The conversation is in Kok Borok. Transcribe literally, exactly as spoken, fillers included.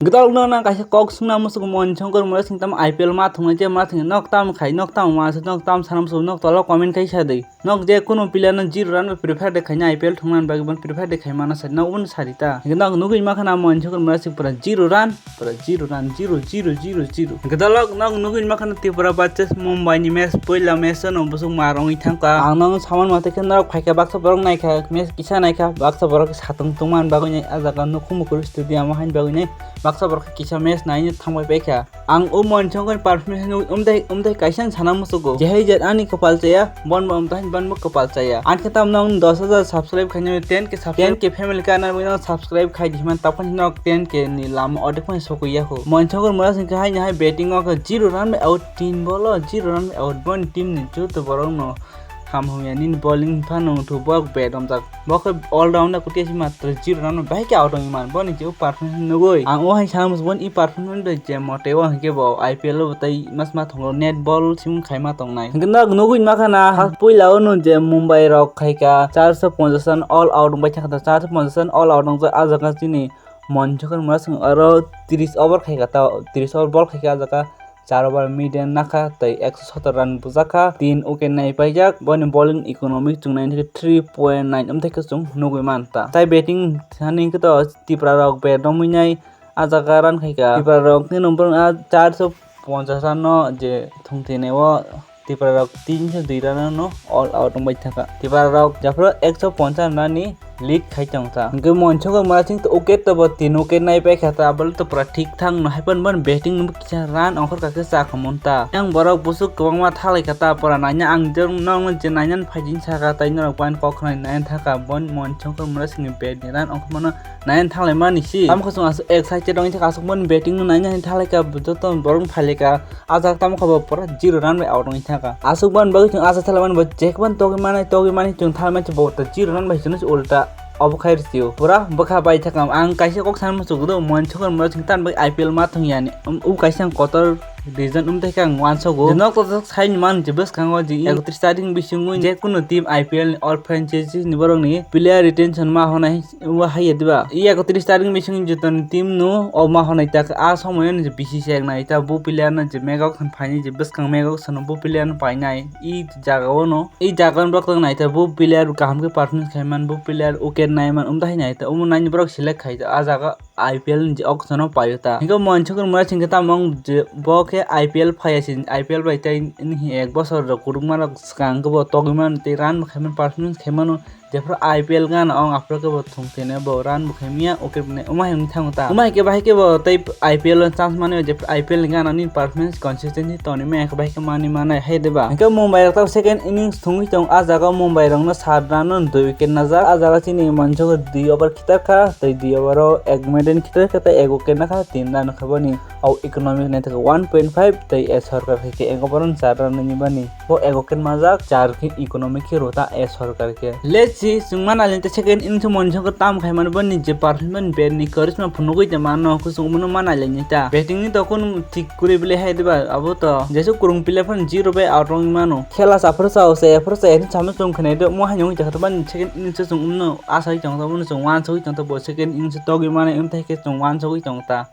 Gdol no nang kaisa kok sungna musugo Mon Songkor Murasing tam I P L ma thungnai je ma thungnai nok tam khai nok tam ma se nok tam sanam su nok tolo comment kai sa dei. Nok je kunu player no zero run bai prefer de khaina I P L thungna bagwi ban prefer de khai mana sa nok un sari ta. Nok nugwi ma khana Mon Songkor Murasing pura zero run, pura zero run, zero, zero, zero, zero. Gdol nok nugwi ma khana Tripura versus Mumbai ni match, poila match no busuk ma rongwi thangka. Ang nang saman mate khe nok phaikha baksa borok naikha match kisa naikha baksa borok satong tongman bagwi nai a jaga nukhung mukhung stadium o hain bagwi nai baksa borok kisa match naina thangbai paikha. Ang o Mon Songkor performance no umdai umdai kaisa sana musugo. Jehai jet ani kwpal chaya, bon bo umdai bon bo kwpal chaya. An khe tam nang dos hajar subscribe khaina ten K subscribe, ten K family ka na nang subscribe khai di man taphan nok ten K ni lama odek phan sokoi yakho. Mon Songkor Murasing khe haini hai batting o khe zero run bai out tin ball o zero run bai out bon team ni joto borok no ham hamya nini bowling phano wngthu bo bat romjak. Bo khe all rounder kuti si matro zero run bai khe out wngwi man boni je performance nugui. Ang o hai sam bon i performance bai je mote o hwnkhe bo I P L o tai mas ma thongo net ball sim khai ma tongnai. Hwnkhe nok nugui ma khana ha puila o no je Mumbai rok khai ka charso ponchash run all out wngbai thangkha charso ponchash run all out wngjak a jaga chini Mon Songkor Murasing aro tris over khai ka ta tris over ball khai ka a jaga char over median nakha tei ekso sotor run bujak kha tin wicket nai paijak boni bowling economic chwng nai three point nine wngthai khe chwng nugui man ta tai batting thani hwnkhe to Tipra rok bat romwi nai a jaga run khai ka Tipra rok ni number a charso ponchash run no je thung tini o Tipra rok tin se dui run no all out wngbai thangkha Tipra rok jephuru ekso ponchash run ni lead khai tong ta. Hwnkhe Mon Songkor Murasing to wicket to bo tin wicket nai paikha ta, abole to pura thik thang no, haiphano boni batting no kisa run ongkhor kha khe cha kha mon ta. Yang borok busuk kwbangma thalai kha ta, pura naina ang jeng nokno je naina phai di saka, tai norok bini kok khwnai naina thaka, bon Mon Songkor Murasing ni bat ni run ongkhormano naina thalai mani si. Tamo khe chwng aswk excited wngwi thaka, aswk boni batting no naina thalai kha, joto borok no phai lai kha. Ajak tamo kha bo pura zero run bai out wngwi thangkha. Aswk ban bagwi chwng acha thala mani bo jekban togwi manai togwi mani chwng thala mani bo ta zero run bai chwng ulta obo khai rwsio. Pura bwkha bai thangkha ang kaisa kok sana muchuk do Mon Songkor Murasing tan bai I P L ma thung yani. Um, u kaisa ang kotor reason um thai kha ang uansogo. Nok to to sai ni man je bwskango je ekotris tarik bisingo je kuno team I P L ni all franchises ni borok ni player retention ma honai. Wa haiya diba? I ekotris tarik bising jotoni team no o ma honai ta a somoyo ni je B C C I nai ta bo player no je mega khan phaini je bwskang mega sano bo player no painai i jaga o no i jaga o borok nai ta bo player kaham khe performance khai man bo player wicket nai man um dahai nai ta omo nai borok select khai ta a jaga I P L ni je auction o paio ta. Hingke Mon Songkor Murasing khe tamo je bo khe I P L phaiya sin I P L bai tai ni ek bosor rok kurukma rok swkang khe bo togwi man tei run bo khai man performance khai mano. Jephru I P L gana ong aphuru khe bo thung tene bo run bo khaimya, okay bne omo hai wngwi thango ta. Omo hai khe bahai khe bo tei I P L o chance mani o jephru I P L ni gana ni performance consistency toni maya khe bahai khe mani manai hai de ba. Hingke Mumbai rok tamo second innings thungwi tong a jaga o Mumbai rok no sat run no dui wicket najak. A jaga chini Mon Songkor dui over khitar kha tei dui over o ek maiden khitar kha tei ek wicket nakha tin run kha boni. O economic naithok one point five tei a sorkar khe ek over o char run ni bani. Bo ego ken majak, char khe economic khe rota a sorkar khe. Let's see, chwng ma nailai ta second innings o Mon Songkor tam khai mani boni je performance band ni charisma phunugui tongma no kuchung bono ma nailai ta. Batting ni to kun thik kwrwi bwlai hai diba abo to. Jesu kurung player phano zero bai out wngwi mano. Khela sa phuru sa o se phuru sa ani samno chwng khnai do mo hai wngwi jakha bani second innings o chwng umno asai tong ta bono chwng uansugui tong ta bo second innings o togwi mani wngthai khe chwng uansugui tong ta.